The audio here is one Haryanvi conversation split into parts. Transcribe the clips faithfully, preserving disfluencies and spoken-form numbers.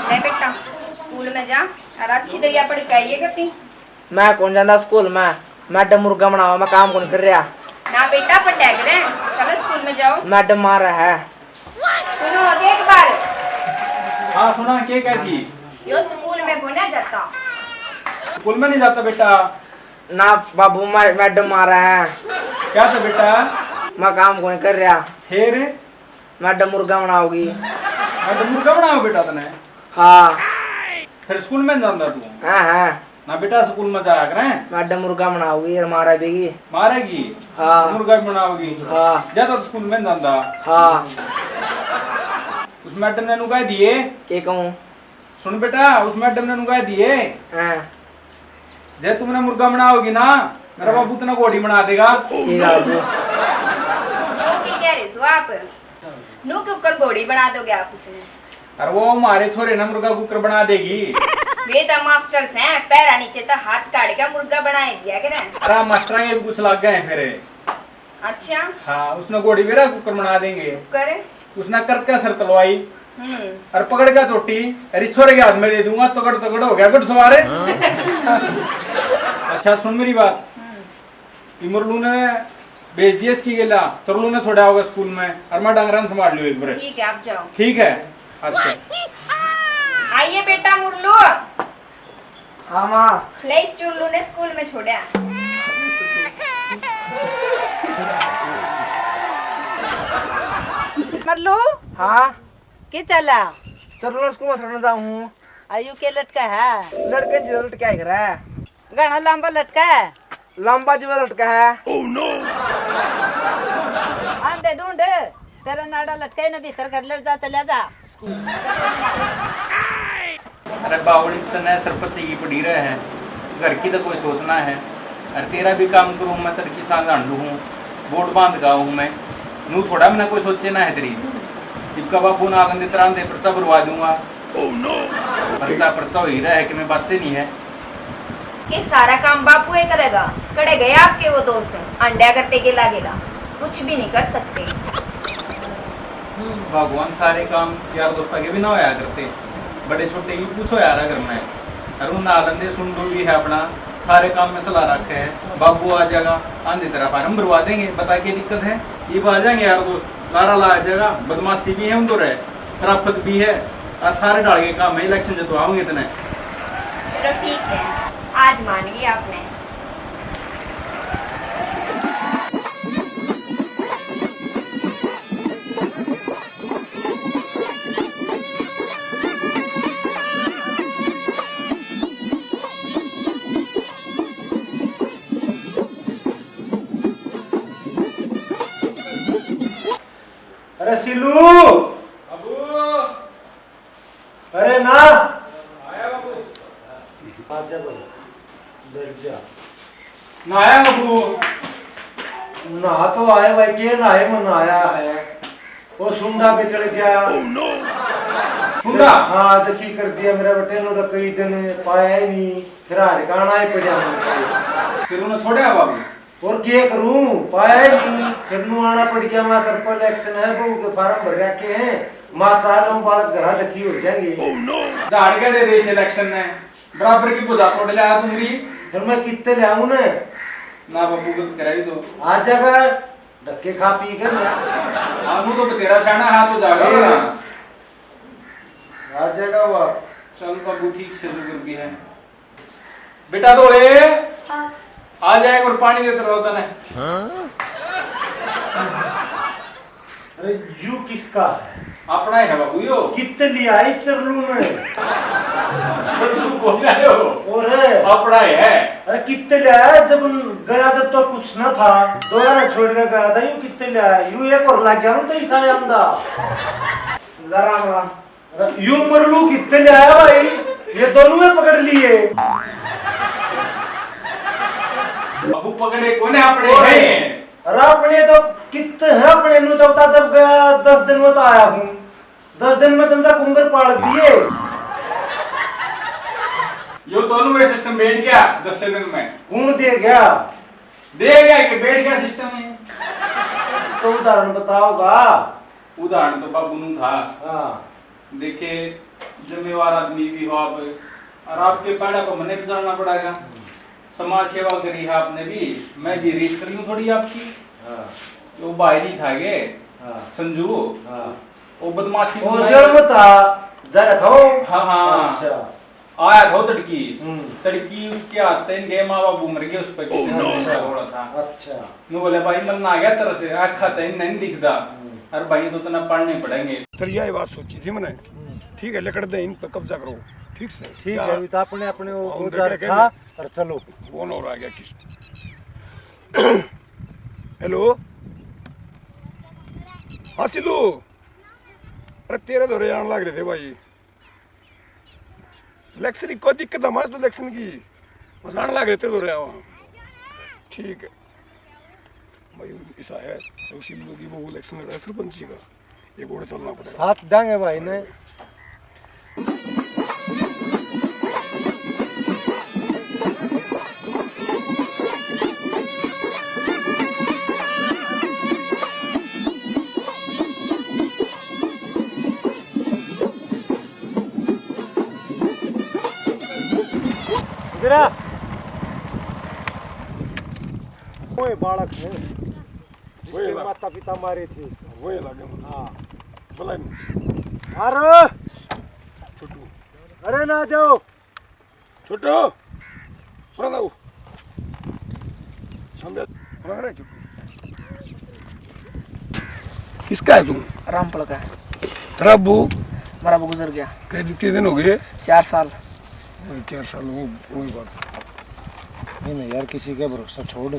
ले बेटा, स्कूल में जा और अच्छी तरिया पढ़ के आइए करती। मैं कौन जांदा स्कूल में? मैडम मुर्गा बनावा, मैं काम कौन कर रहा। ना बेटा, पढ़ा करे, चलो स्कूल में जाओ। मैडम मार रहा है। सुनो, देख बार। हाँ, सुना, के कह दी? यो स्कूल में कोना जाता। स्कूल में नहीं जाता बेटा? ना बाबू, मै-, मैडम मारा है। क्या था बेटा? मैं काम कोनी कर रहा। फिर? मैडम मुर्गा बनाओगी। मैडम मुर्गा बनाओ बेटा तने? हाँ। फिर स्कूल में जांदा तू? हाँ, हाँ। ना बेटा, स्कूल में जाया करें। मैडम मुर्गा बनाओगी और मारा भी। मारेगी? हाँ। मुर्गा भी बनाओगी? हाँ। ज्यादा तो स्कूल में जांदा। हाँ। उस मैडम ने नु कह दिए। के कहूँ? सुन बेटा, उस मैडम ने नु कह दिए। हाँ। जे तुमने मुर्गा बनाओगी ना, मेरा हाँ। बाबू तना घोड़ी बना देगा। ठीक है बाबू। क्यों, की कह रहे सो आप? नू क्यों कर घोड़ी बना दोगे आप उसने? अरे वो हमारे छोरे ना मुर्गा कुकर बना देगी। वे तो मास्टर से, पैरा नीचे तो हाथ काट के मुर्गा बनाए दिया करे। अरे मास्टर ये भी कुछ लग गए फिर। अच्छा। हाँ, उसने घोड़ी बेरा कुकर बना देंगे। कुकर? उसने करके सर तलवाई। हम्म। और पकड़ के चोटी, अरे छोरे के हाथ में दे दूंगा, तगड़ तगड़ हो गया घुड़सवार। अच्छा सुन मेरी बात। हम्म। इमरलू ने भेज दिया इसकी गेला, चरलू ने छोड़ा होगा स्कूल में, और मैं डंगरा ने संभाल लियो एक बार। ठीक है, आप जाओ। ठीक है, अच्छा। आइए बेटा मुरलू। हाँ माँ। ले इस चुरलू ने स्कूल में छोड़ा। मरलू। हाँ। के चला? चरलू ने स्कूल में छोड़ने जाऊँ हूँ। आयु के लटका है? लड़के जी लटका है घर है। घणा लंबा लटका है। लंबा जीवा लटका है। Oh no! आंधे ढूंढ, तेरा नाड़ा लटका है ना, भीतर घर ले जा, चला जा। अरे बावड़ी, तने सरपंच की पड़ी रहे है, घर की तो कोई सोचना है। अरे तेरा भी काम करूँ मैं, तड़की सांझ हांडू हूँ, बोट बांध गाऊँ हूँ मैं, नू थोड़ा मैंने कोई सोचे ना है तेरी। इबका बाबू ना आनंद तरह दे पर्चा भरवा दूंगा। Oh no! पर्चा पर्चा हो ही रहा है कि मैं बातें नहीं है। के सारा काम बापू ही करेगा? कड़े गए आपके वो दोस्त, अंड्या करते के लागेला, कुछ भी नहीं कर सकते। हम्म, भगवान सारे काम यार दोस्ता के भी ना होया करते। बड़े छोटे की पूछो यार घर में। अरे उन आलंदे सुंडू भी है अपना, सारे काम में सलाह रखे है। बाबू आ जाएगा, आंधी तरह फार्म भरवा देंगे, बता के दिक्कत है। ये आ जाएंगे यार दोस्त, लारा ला आ जाएगा, बदमाशी भी है उन तो रहे। शराफत भी है और सारे ढाल के काम है, इलेक्शन जतवाओगे इतने। चलो ठीक है, आज मान लिया आपने। अरे सिलू। बाबू। अरे ना। आया बाबू। आजा भाई, बैठ जा। ना आया बाबू। ना तो आया भाई, के ना आया, मैं ना आया है। वो सुंडा पे चढ़ गया। सुंडा? हाँ, देखी कर दिया मेरा बेटे ने, तो कई दिन पाया ही नहीं, फिर हार गाना ही पड़ा मुझे। फिर उन्हें छोड़ा बाबू? और के करूं, पाया ही नहीं। फिर नू आना पड़ गया, मां सर पर इलेक्शन है, बहू के फार्म भर रखे हैं, मां चार हम बालक घरा दखी हो जाएंगे। दाड़ के दे दे इस इलेक्शन ने, बराबर की भुजा तोड़ ले आ तुमरी। फिर मैं कितने ले आऊं ने? ना बाबू, गलत कराई दो। आ जाएगा, धक्के खा पी के। आनू तो तेरा शाना हाथ हो जाएगा। ए। आ जाएगा वो। चल बाबू, ठीक से जो कर भी है। बेटा तो ए, हाँ। आ जाए और पानी देते रहो तने। अरे यू किसका है? अपना ही है बाबू यो। कितने लिया इस चरलू में? चरलू बोल रहे हो? और है। अपना ही है। अरे कितने लिया है? जब गया जब तो कुछ ना था, दोबारा छोड़ के गया था, यू कितने लिया है? यू एक और लग गया ना तो ईसा आंदा। राम राम। अरे, यू मरलू कितने ले आया भाई? ये दोनों में पकड़ लिए। बाबू पकड़े कोने अपने ओए। हैं। अरे अपने तो कित है, अपने नु तो बता, जब गया दस दिन में तो आया हूँ, दस दिन में तुमने कुंगर पाड़ दिए। यो दोनों में सिस्टम बैठ गया दस दिन में। कौन दे गया? दे गया कि बैठ गया सिस्टम में। तो उदाहरण बताओगा। उदाहरण तो बाबू नू था। हाँ। देखे, जिम्मेवार आदमी भी हो आप, और आपके पैड़ा पर मन्ने भी चलना पड़ेगा। समाज सेवा करी है आपने भी, मैं भी रीस कर लूँ थोड़ी आपकी। हाँ। वो भाई नहीं था गे, हाँ। संजू, हाँ। वो बदमाशी वो में जेल में था, जा रहा था वो? हाँ, हाँ। अच्छा। आया था वो तड़की, हम्म। तड़की उसके हाथ तै इनके माँ बाबू मर गए, उस पर किसी ने अच्छा। नहीं रोड़ा था। अच्छा। मैं बोला, "भाई, मन ना आ गया तरस, आखा तै नहीं दिखदा।" हम्म। अरे भाई, तो इतना पढ़ने पड़ेंगे। फिर यही बात सोची थी मैंने, हम्म। ठीक है, लकड़ दे, इन पर कब्जा करो, ठीक से? ठीक है, अभी तो अपने, अपने वो हम औजार बेटे था, कहेंगे। और चलो। कौन और आ गया किस? हेलो, हाँ सिल्लू, अरे तेरे धोरे आने लग रहे थे भाई। इलेक्शन की कोई दिक्कत हमारे तो इलेक्शन की, बस आने लग रहे थे तो रहा वहाँ। ठीक है भाई, ऐसा है तो सिल्लू की वो इलेक्शन लड़ रहा है सरपंची का, ये घोड़ा चलना पड़ेगा। साथ देंगे भाई ने। इधर आ। कोई बालक है जिसके वही ला- माता पिता मारे थे। वही लगे मतलब। हाँ। बुला नहीं। अरे छोटू। अरे ना जाओ। छोटू, पकड़ दो। समझा? पकड़ रहे छोटू। किसका है तू? रामफल का है। तेरा अब्बू? मेरा अब्बू गुजर गया। कै, कितने दिन हो गए? चार साल। ओए, चार साल हो, कोई बात नहीं ना यार, किसी का भरोसा छोड़।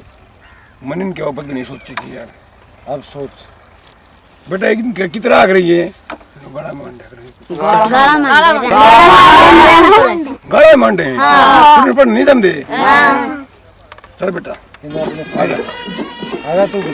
मन इनके ऊपर नहीं सोची थी यार। अब सोच। बेटा, एक दिन कितना आग रही है? गाला मांडे। गाला मांडे। गाला मांडे। हाँ। पर नहीं दंदे। हाँ। चल बेटा। इन्हें अपने आजा। आजा तू भी।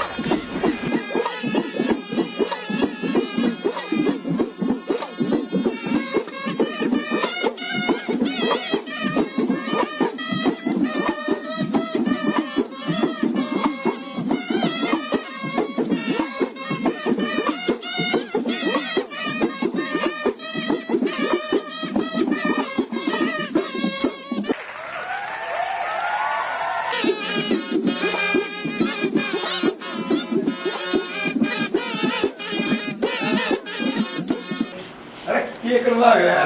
अरे, ये करवा गया।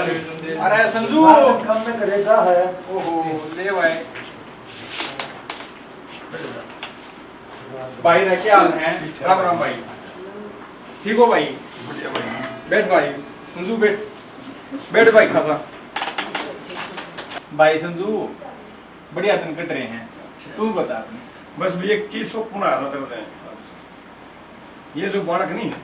अरे, संजू। काम में करेगा है। ओहो, ले भाई। भाई रा, क्या हाल है? राम राम भाई। ठीक हो भाई? बढ़िया भाई। बैठ भाई, संजू बैठ। बैठ भाई खासा। भाई संजू, बढ़िया दिन कट रहे हैं। अच्छा। तू बता अपनी। बस भी एक चीज सुख पुना आता तेरे। ये जो बालक नहीं है,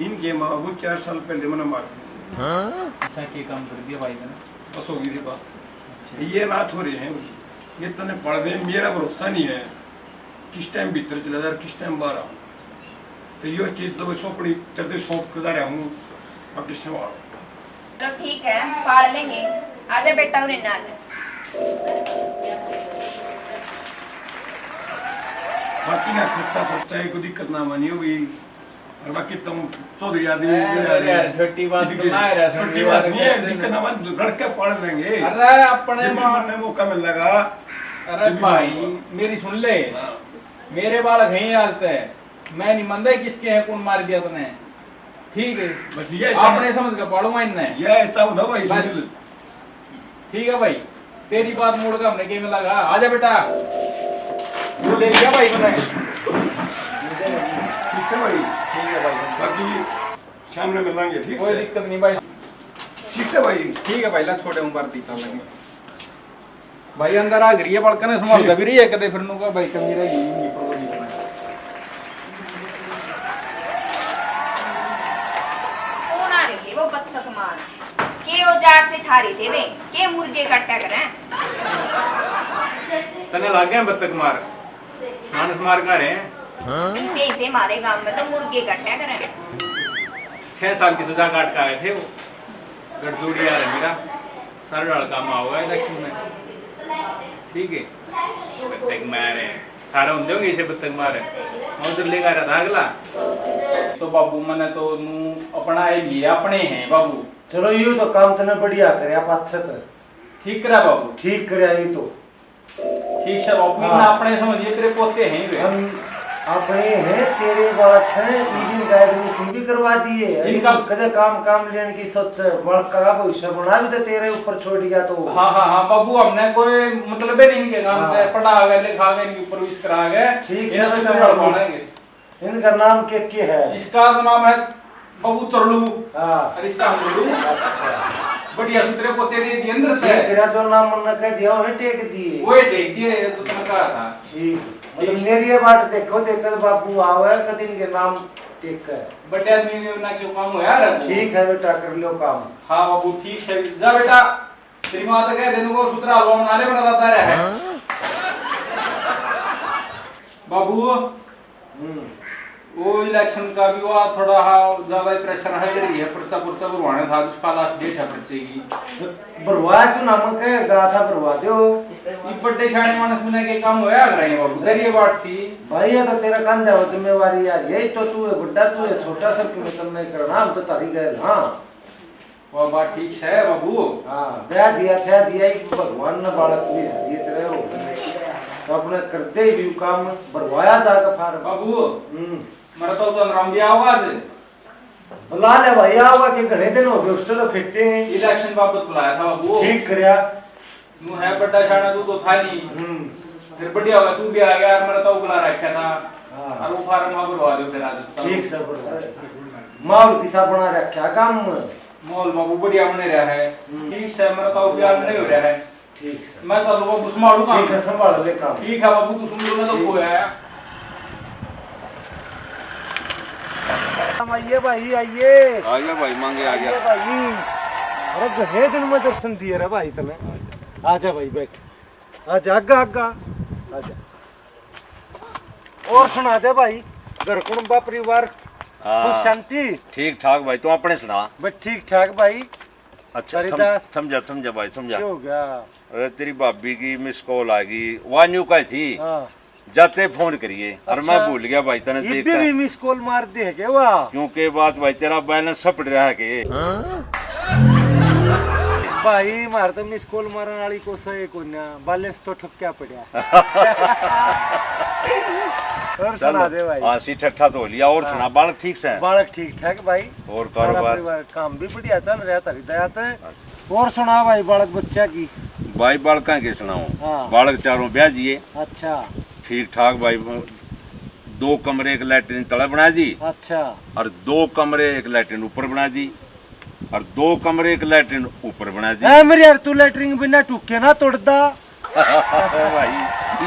इनके माँ बाबू चार साल पहले मना मार दिए। हाँ? ऐसा के काम कर दिया भाई ने? बस हो गई थी बात। अच्छा। ये अनाथ हो रहे हैं, ये तने पढ़ दे, मेरा भरोसा नहीं है किस टाइम भीतर चला जा, किस टाइम बाहर आऊँ। तो ये चीज तो सौंपनी, तेरे सौंप के जा रहा हूँ, बाकी संभाल। चलो ठीक है, पाल लेंगे। आजा बेटा, उरे ना आजा। बाकी ना खर्चा पर्चा की कोई दिक्कत ना मानियो भी। और बाकी तुम चौधरी आदमी अरे भी आ रहे यार, हैं। छोटी बात तो ना है, छोटी बात नहीं है, दिक्कत ना मान, लड़के पाल लेंगे। अरे अपने जब भी माँ मन में मौका मिल लगा, अरे जब भी भाई, मांगो। मेरी सुन ले। हाँ। मेरे बालक हैं आज तक, मैं नहीं मानता किसके हैं, कौन मार दिया तने। ठीक है, बस ये चाहूँ। आपने समझ के पालूंगा इनने। ये चाहूँ ना भाई, बस। सुनील। ठीक है भाई, तेरी बात मोड़ का हमने के में लगा। आजा बेटा, ले लिया भाई मैंने। ठीक से भाई। ठीक है भाई। बाकी सामने मिलांगे, ठीक कोई से? दिक्कत नहीं भाई। ठीक से भाई। ठीक है भाई, ला छोड़े हूँ, बार तीन चार लगे। भाई अंदर आ गई है, बड़कने संभालता भी रही है, कदे फिर नूका भाई कमी रही नहीं, नहीं पड़ोगी। कौन आ रही है वो बत्तख मार? के हो प्यार से ठा रहे थे वे, के मुर्गे काटा करें। तने लाग गए बत्तख मार, मानस मार का रहे हैं। इसे, इसे मारे गांव में तो मुर्गे काटा करें। छह साल की सजा काट के आए थे वो। गठजोड़ी यार है मेरा, सारे नाल काम आओगा इलेक्शन में। ठीक है, बत्तख मार है, सारे होंदे होंगे इसे बत्तख मार है। मैं उधर लेकर आ रहा था अगला। तो बाबू, मैंने तो नू अपना ही लिए, अपने हैं बाबू। चलो, यो तो काम तने बढ़िया करया, पाछे तो ठीक करा बाबू। ठीक करया, यो तो। ठीक से बाबू, हाँ। इन्ना अपने समझिए, तेरे पोते हैं वे। हम अपने हैं, तेरे बात से इवन का एडमिशन भी करवा दिए। इनका इनको कदे काम, काम लेने की सोच, बड़का भविष्य बना भी तो तेरे ऊपर छोड़ गया तो। हाँ, हाँ, हाँ, बाबू, हमने कोई मतलब ही नहीं इनके काम हाँ। से, पढ़ा गए, लिखा गए, इनके ऊपर विश करा गए, ठीक से इन्हें तो सुधरवा बाबू। पाएंगे। इनका नाम के, के है? इसका तो नाम है बाबू तरलू। हाँ। और इसका हम तरलू। अच्छा। बढ़िया सुथरे पोते दे दिए अंदर से। ये तेरा जो नाम मन्ने कह दिया, वही टेक दिए। वही टेक दिए, ये तो तुमने कहा था। ठीक। मतलब ठीक। मेरी ये बात देखो, देख कर बाबू आवे, कद इनके नाम टेक कर। बड़े आदमी ने ना क्यों काम होया रे? ठीक है बेटा, कर लो काम। हाँ बाबू, ठीक है। जा बेटा, तेरी माँ तो कह दे, वो सुथरा हलवा बना ले, बना दादा रहे। हाँ? बाबू, हम्म। वो इलेक्शन का भी हुआ, थोड़ा हा ज्यादा ही प्रेशर है, इधर ही है, पर्चा पुर्चा भरवाने था, उसका लास्ट डेट है पर्चे की। भरवा क्यों ना, मन कह गा था, भरवा दो। ये बड्डे शाणे मानस में के काम होया कर रहे हैं बाबू, इधर ये बात थी। भाई, ये तो तेरा कंधा हो जिम्मेवारी यार, यही तो तू है बड्डा, तू है छोटा, सब क्यों तब नहीं करना, हम तो तारी गए। हाँ। वाह, बात ठीक है बाबू। हाँ, ब्याह दिया था, दिया ही भगवान ने बालक भी है, ये तेरे हो। तो अपने करते ही भी काम भरवाया जाके फार्म। बाबू, हम्म। मेरा तो उधर राम भी आओ आज। बुला ले भाई, आओ के घणे दिन हो गए, उससे तो फिटे हैं। इलेक्शन बाबत बुलाया था बाबू। ठीक करया। नू है बड्डा शाना, तू तो था नहीं। हम्म। फिर बढ़िया हुआ, तू भी आ गया, और मेरा तो बुला रखा था। हाँ। और वो फार्म वहाँ भरवा दो फिर आज। ठीक से भरवा दो। माहौल किसा बना रखा काम में? माहौल बाबू बढ़िया बने रहा है। हम्म। ठीक से, मेरा तो ब्याह नहीं हो रहा है। ठीक से। मैं तो लोगों को संभालूंगा। ठीक से, संभाल ले काम। ठीक है बाबू, तू सुन लो ना तो ठीक। कोई आया। आइए भाई, आइए। आ गया भाई, मांगे आ गया। आइए भाई। अरे, घणे दिन में दर्शन दिए रे भाई तने। आजा भाई, बैठ। आजा, आगा, आगा। आजा। और सुना दे भाई, घर कुणबा परिवार हाँ। खुश शांति? ठीक ठाक भाई, तू अपने सुना? बस ठीक ठाक भाई। अच्छा, सम-, समझा, समझा भाई, समझा। क्या हो गया? अरे, तेरी भाभी की मिस कॉल आ गई, वहाँ न्यू का थी। हाँ। जाते फोन करिए, और अच्छा। मैं भूल गया भाई, तने इब्बे देखता। भी मिस कॉल मार दे है के वाह? क्योंकि बात भाई, तेरा बैलेंस सपट रहा है के? हाँ? भाई, मार तो मिस कॉल मारने वाली को सही कोन्या, बैलेंस तो ठुक क्या पड़ा। और चल, सुना दे भाई। हाँ, सी ठट्ठा तो हो लिया, और हाँ। सुना, बालक ठीक से? बालक ठीक ठाक भाई। और सारा कारोबार? परिवार, काम भी बढ़िया चल रहा, थारी दया ते। अच्छा। और सुना भाई, बालक बच्चा की? भाई, बालकां के सुनाओ। हाँ। बालक चारों ब्याह जिए। अच्छा। ठीक ठाक भाई, दो कमरे एक लैट्रिन तले बना दी। अच्छा। और दो कमरे एक लैट्रिन ऊपर बना दी। और दो कमरे एक लैट्रिन ऊपर बना दी। ए, मेरे यार, तू लैट्रिन बिना टूके ना तोड़दा। भाई,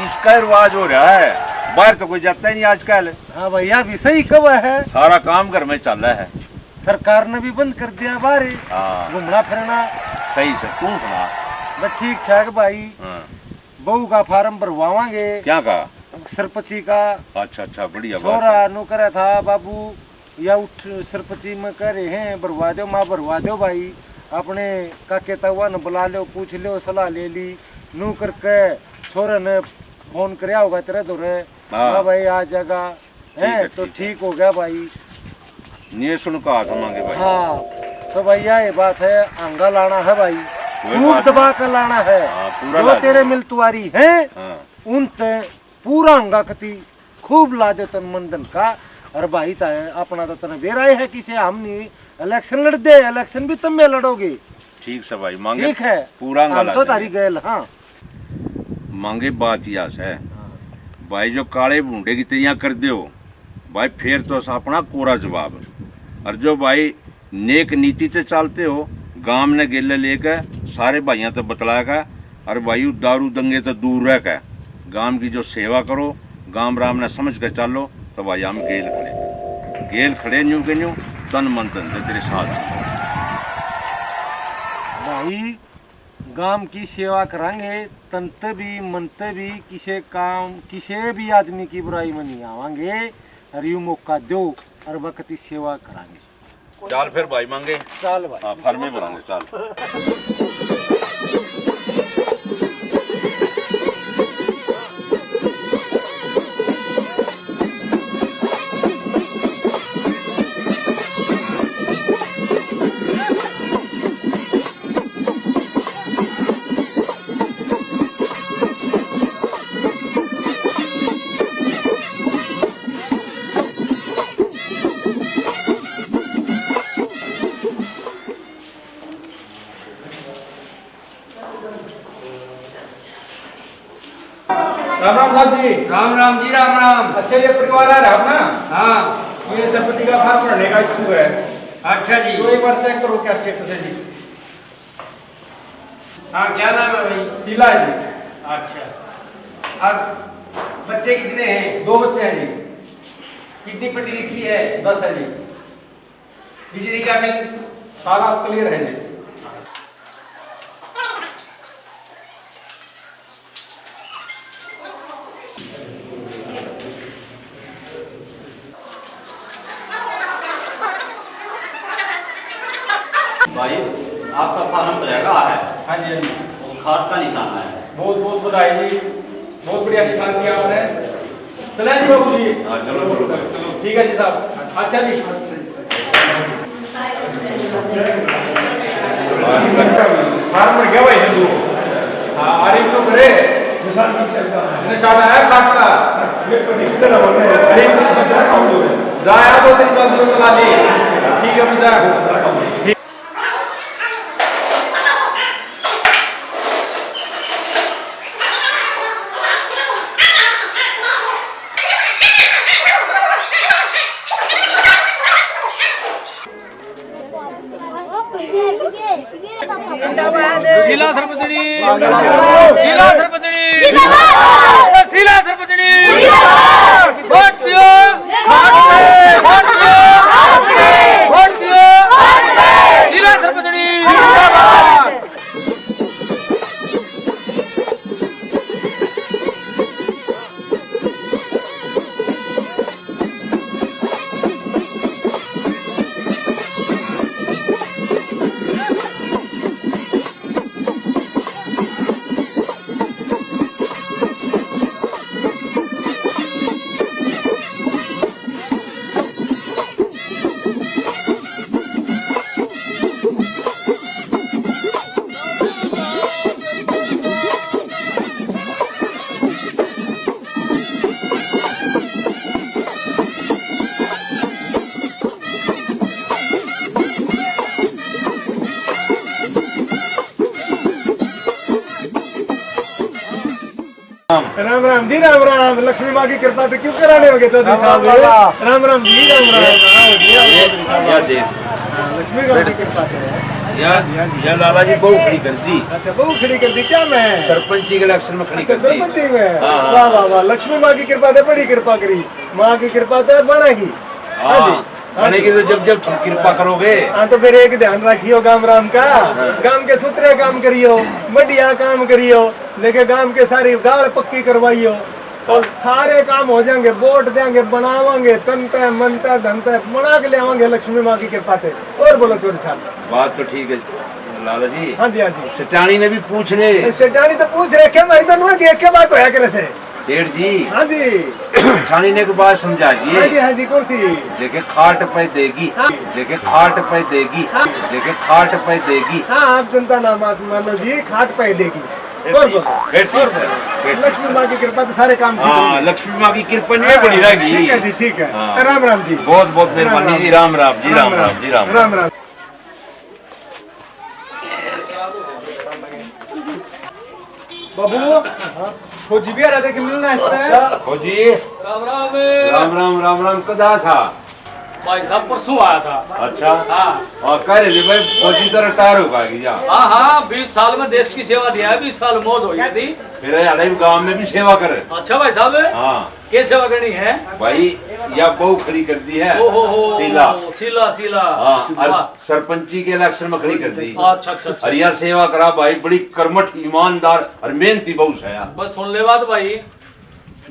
इसका ही रिवाज हो रहा है, बाहर तो कोई जाता ही नहीं आजकल। हाँ भाई, अभी सही कब है? सारा काम घर में चल रहा है। सरकार ने भी बंद कर दिया बाहर ही हाँ। घूमना फिरना। सही से, तू सुना। बस ठीक ठाक भाई। हाँ। बहू का फार्म भरवावांगे। क्या का? सरपंची का। अच्छा, अच्छा, बढ़िया बात छोरा है। नु करे था बाबू, या उठ सरपंची में कह रहे हैं, भरवा दो, माँ भरवा दो भाई। अपने काके तावा ने बुला लो, पूछ लो, सलाह ले ली। नू करके छोरे ने फोन करया होगा तेरे धोरे, हाँ। हाँ भाई, आ जाएगा। ठीक है, हैं, तो ठीक है। ठीक हो गया भाई। ये सुन कहा था मांगे भाई। हाँ, तो भैया, ये बात है, आंगा लाना है भाई, कोई खूब बात दबा नहीं। कर लाना है। हाँ, पूरा जो ला तेरे देंगे। मिलतुआरी हैं, हाँ। उन ते पूरा आंगा कती खूब ला दे तन मन धन का। और भाई, ताए अपना तो तने बेरा ही है, किसे हम नहीं इलेक्शन लड़ दे, इलेक्शन भी तम में लड़ोगे। ठीक से भाई, मांगे ठीक है, पूरा आंगा हम ला तो देंगे। तारी गैल, हाँ। मांगे बात या सै, हाँ। भाई जो काले भूंडे की तैयार कर दो, भाई फेर तो अस अपना कोरा जवाब। और जो भाई नेक नीति ते चालते हो, गाम ने गेले लेके सारे भाइयां ते बतला के, और भाई दारू दंगे ते दूर रह के, गाम की जो सेवा करो, गाम राम ने समझ के चालो, तो भाई हम गेल खड़े, गेल खड़े न्यू के न्यू, तन मन धन ते तेरे साथ। भाई, गांव की सेवा करांगे, तन ते भी, मन ते भी, किसे काम, किसे भी आदमी की बुराई में नहीं आवांगे। और यू मौका दो, और वक्त की सेवा करांगे। चाल फिर भाई मांगे। चाल भाई। हाँ, फार्मे भरांगे, चाल। राम राम साहब जी। राम राम जी, राम राम। अच्छा, ये परिवार आ रहा अपना? हाँ। ये सरपंची का फार्म भरने का इशू है। अच्छा जी। तो एक बार चेक करो क्या स्टेटस है जी। हाँ, क्या नाम है भाई? शीला है जी। अच्छा। और बच्चे कितने हैं? दो बच्चे हैं जी। कितनी पढ़ी लिखी है? दस है जी। बिजली का बिल? सारा क्लियर है जी। भाई, आपका फार्म भरेगा है। हाँ जी, हाँ जी। वो खाद का निशान है। बहुत बहुत बधाई जी, बहुत बढ़िया निशान दिया आपने। चले जी बाबू जी। हाँ, चलो, चलो, चलो। ठीक है जी साहब। अच्छा जी। फार्म भर गया भाई जी। हाँ, अरे तो करे। निशान पीछे का है। निशान आया खाट का। ये तो दिक्कत है, बोले। अरे, जा, दो तीन साल जो चला ले। ठीक है, मैं जा। शीला सरपंचनी, शीला सरपंचनी, शीला सरपंचनी, वोट दियो, वोट दियो, वोट दियो, शीला सरपंचनी। राम राम जी, राम राम। लक्ष्मी माँ की कृपा तो क्यों कराने हो गए चौधरी साहब? राम राम जी, राम राम। या देख। हाँ, लक्ष्मी माँ की कृपा तो है। या, या लाला जी बहू खड़ी कर दी। अच्छा, बहू खड़ी कर दी क्या मैं? सरपंची के इलेक्शन में खड़ी कर दी। सरपंची में? हाँ, हाँ। वाह, वाह, वाह। लक्ष्मी माँ की कृपा तो बड़ी कृपा करी। माँ की कृपा तो बनेगी। हाँ जी। हाँ जी। बनेगी तो जब जब कृपा करोगे। हाँ, तो फिर एक ध्यान रखियो गांव राम का। हाँ। गांव के सुथरे काम करियो, बढ़िया काम करियो। देखे गांव के सारी गाल पक्की करवाइयो और सारे काम हो जाएंगे, वोट देंगे, बनावांगे, तन ते, मन ते, धन ते बना के ले आवांगे लक्ष्मी माँ की कृपा से। और बोलो चौधरी साहब। बात तो ठीक है लाला जी। हाँ जी, हाँ जी। सेठानी ने भी पूछ ले। सेठानी तो पूछ रहे, क्या भाई दोनों की एक के बात होया करे से? सेठ जी। हाँ जी। सेठानी ने एक बात समझा दिए। हाँ जी, हाँ जी, कौन सी? देखे खाट पे देगी, हाँ। देखे खाट पे देगी, हाँ। देखे खाट पे देगी। हाँ, आप जनता ना मान, मानो जी, खाट पे देगी। फिर और ठीक, बोलो, फिर ठीक और है, बोलो। फिर ठीक लक्ष्मी है। माँ की कृपा तो सारे काम ठीक हाँ, होंगे। लक्ष्मी माँ की कृपा नहीं हाँ, बनी रहेगी। ठीक है जी, ठीक है। हाँ। राम राम जी। बहुत बहुत मेहरबानी जी, राम राम जी, राम राम जी, राम राम। राम राम। बाबू, फौजी भी आ रहा था कि मिलना है इससे? अच्छा। फौजी। राम राम। राम राम, राम राम, कदा था? भाई साहब, परसों आया था। अच्छा। हाँ। और कह रहे थे भाई, फौजी तो रिटायर होगा कि जा? हाँ, हाँ, बीस साल में देश की सेवा दिया है, बीस साल मौज हो गई थी। फिर यार, गांव में भी सेवा करे। अच्छा भाई साहब। हाँ। के सेवा करनी है? भाई, या बहू खड़ी कर दी है। ओ हो हो, शीला। शीला, शीला। हाँ, और वाह। सरपंची के इलेक्शन में खड़ी कर दी। अच्छा, अच्छा, अच्छा। और या सेवा करा भाई, बड़ी कर्मठ, ईमानदार और मेहनती बहू है यार। बस सुन ले बात भाई,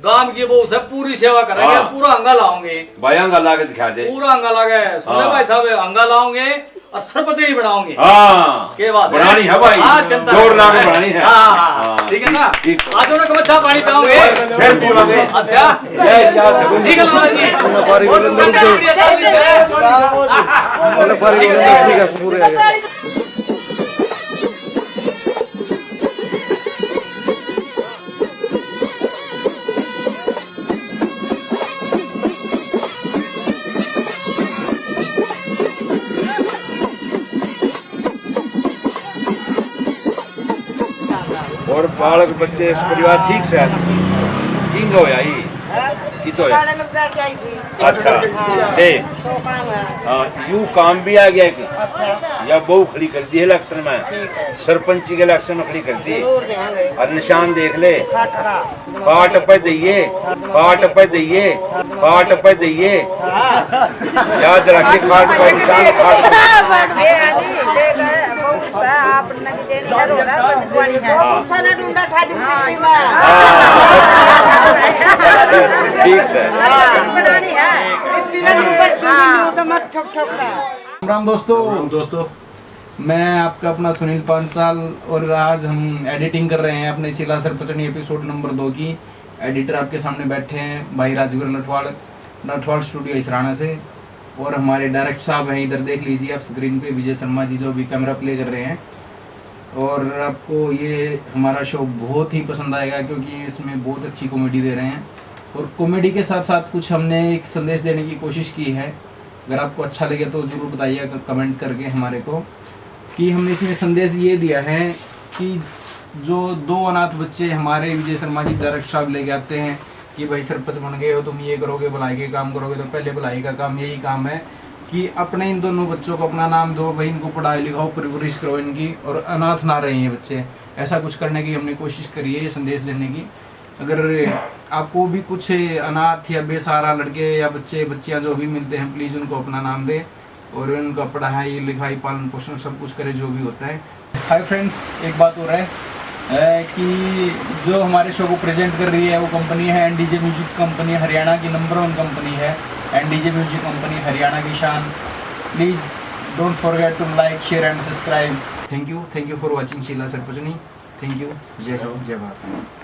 गांव की बहू से पूरी सेवा करेंगे, हाँ। पूरा अंगा लाओगे। भाई, अंगा ला के दिखा दे। पूरा अंगा ला के, सुन ले हाँ। भाई साहब, अंगा लाओगे। और सरपंच ही बनाओगे। हाँ, के बात है? बनानी है भाई। हाँ, चिंता जोर नहीं। ला के बनानी है। हाँ, हाँ, हाँ, ठीक है ना? ठीक, ठीक। आज उन्हें कब चाय पानी पिलाओगे? फिर पिलाओगे। अच्छा। जय चाह से। ठीक है लाला जी। और उनका क्या बढ़िया चाल रही है? ठीक है, पूरे आ गए। और बालक बच्चे इस परिवार ठीक से? किंग होया ही? कितो होया? साढ़े नौ बजे आई थी। अच्छा। हाँ। ए। सौ काम है। हाँ, यू काम भी आ गया एक। अच्छा। या बहू खड़ी कर दी है इलेक्शन में। ठीक है। सरपंची के इलेक्शन में खड़ी कर दी। जरूर देंगे। और निशान देख ले। खाट का। खाट पे दइए, खाट पे दइए, खाट पे दइए। याद रखिए, खाट पे निशान, खाट पे। ये अभी ले गए, बहुत है, आपने भी देनी है, रोड़ा बंद पानी है। हाँ। अच्छा ना डूंडा ठा दूं हाँ। मिट्टी में। हाँ। ठीक है। हाँ, बनानी है। मिट्टी में ऊपर की हाँ। तो मत ठोक ठोक रहा। राम राम दोस्तों। राम राम दोस्तों। मैं आपका अपना सुनील पांचाल और आज हम एडिटिंग कर रहे हैं अपने शीला सरपंचनी एपिसोड नंबर दो की। एडिटर आपके सामने बैठे हैं भाई राजवीर नटवाड़, नटवाड़ स्टूडियो इसराना से। और हमारे डायरेक्टर साहब हैं, इधर देख लीजिए आप स्क्रीन पे, विजय शर्मा जी जो अभी कैमरा प्ले कर रहे हैं। और आपको ये हमारा शो बहुत ही पसंद आएगा क्योंकि इसमें बहुत अच्छी कॉमेडी दे रहे हैं। और कॉमेडी के साथ साथ कुछ हमने एक संदेश देने की कोशिश की है। अगर आपको अच्छा लगे तो ज़रूर बताइएगा कमेंट करके हमारे को, कि हमने इसमें संदेश ये दिया है कि जो दो अनाथ बच्चे हमारे विजय शर्मा जी डायरेक्टर साहब लेके आते हैं कि भाई सरपंच बन गए हो, तुम ये करोगे, भलाई के काम करोगे, तो पहले भलाई का काम यही काम है कि अपने इन दोनों बच्चों को अपना नाम दो भाई, इनको पढ़ाई लिखाओ, परवरिश करो इनकी, और अनाथ ना रहें ये बच्चे। ऐसा कुछ करने की हमने कोशिश करी है, ये संदेश देने की। अगर आपको भी कुछ अनाथ या बेसहारा लड़के या बच्चे बच्चियां जो भी मिलते हैं, प्लीज उनको अपना नाम दें और उनका पढ़ाई लिखाई, पालन पोषण सब कुछ करें जो भी होता है। हाय फ्रेंड्स, एक बात और है, अ, कि जो हमारे शो को प्रेजेंट कर रही है वो कंपनी है एनडीजे म्यूजिक कंपनी, हरियाणा की नंबर वन कंपनी है एनडीजे म्यूजिक कंपनी, हरियाणा की शान। Please don't forget to like, share and subscribe. Thank you, thank you for watching Sheila सरपंचनी। Thank you। जय हिंद, जय भारत।